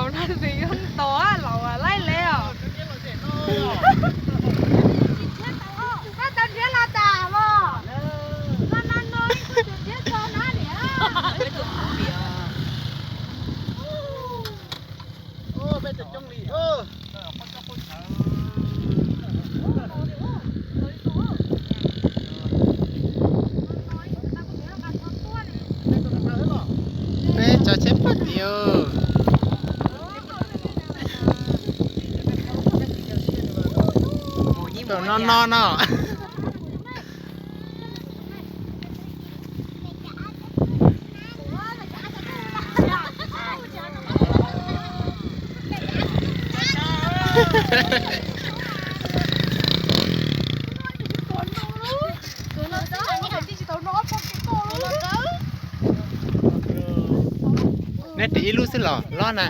Tus yuav tos laus laib le os. Koj tau nrhiav los tas los? No no no, kuv tus nrhiav tau na niam. Peb tso tsheb poj tim. Tus no no no. Neb ris ib lub xwb los lob na.